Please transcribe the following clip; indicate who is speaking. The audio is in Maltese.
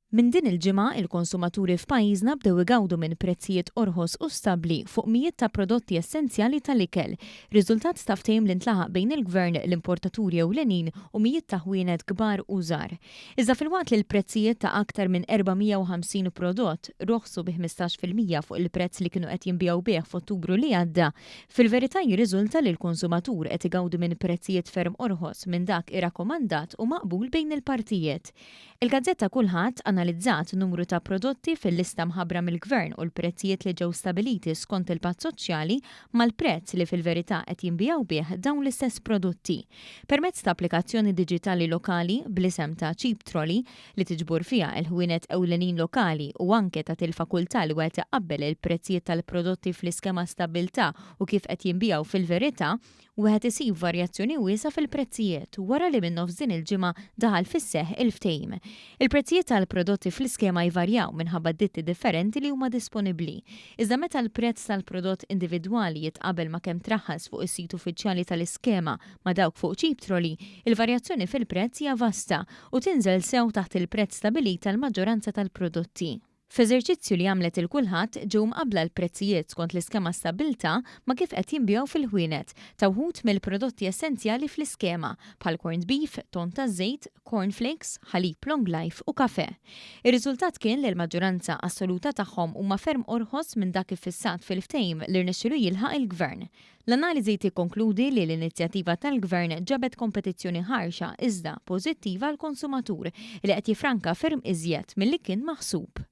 Speaker 1: Minn din il-ġimgħa, il-konsumaturi f'pajjiżna bdew igawdu minn prezzijiet orħos u stabbli fuq mijiet ta' prodotti essenzjali tal-ikel, riżultat ta' ftehim li ntlaħaq bejn il-Gvern, l-importaturi ewlenin u mijiet ta' ħwienet kbar u żgħar. Iżda filwaqt li l-prezzijiet ta' aktar minn 450 prodott roħsu bi 15% fuq il-prezz li kienu qed jinbiegħu bih f'Ottubru li għadda, fil-verità jirriżulta li l-konsumatur qed igawdi minn prezzijiet ferm orħos minn dak irrakkomandat u maqbul bejn il-partijiet. Il-gazzetta Kullħadd analizzat numru ta' prodotti fil-lista mħabbra mill-Gvern u l-prezzijiet li ġew stabiliti skont il-Patt Soċjali mal-prezz li fil-verità qed jinbiegħu bih dawn l-istess prodotti. Permezz ta' applikazzjoni diġitali lokali bl-isem ta' Cheap Trolley li tiġbor fiha l-ħwienet ewlenin lokali u anke tagħti l-fakultà li wieħed iqabbel il-prezzijiet tal-prodotti fl-iskema Stabbiltà u kif qed jinbiegħu fil-verità, Wieħed isib varjazzjoni wiesgħa fil-prezzijiet wara li minn nofs din il-ġimgħa daħal fis-seħħ il-ftehim. Il-prezzijiet tal-prodotti fl-iskema jvarjaw minħabba d-ditti differenti li huma disponibbli. Iżda meta l-prezz tal-prodott individwali jitqabbel ma' kemm traħħas fuq is-sit uffiċjali tal-iskema ma' dawk fuq Cheap Trolley, il-varjazzjoni fil-prezz hija vasta u tinżel sew taħt il-prezz stabilit għall-maġġoranza tal-prodotti. F'eżerċizzju li għamlet il-Kulħadd ġew mqabbla l-prezzijiet skont l-iskema Stabbiltà ma' kif qed jinbiegħu fil-ħwienet ta' wħud mill-prodotti essenzjali fl-iskema, bħal corned beef, tonn taż-żejt, corn flakes, ħalib long life u kafè. Ir-riżultat kien li l-maġġoranza assoluta tagħhom huma ferm orħos minn dak iffissat fil-ftehim li rnexxielu jilħaq il-Gvern. L-analiżi tikkonkludi li l-inizjattiva tal-Gvern ġabet kompetizzjoni ħarxa iżda pożittiva għall-konsumatur li qed jiffranka ferm iżjed milli kien maħsub.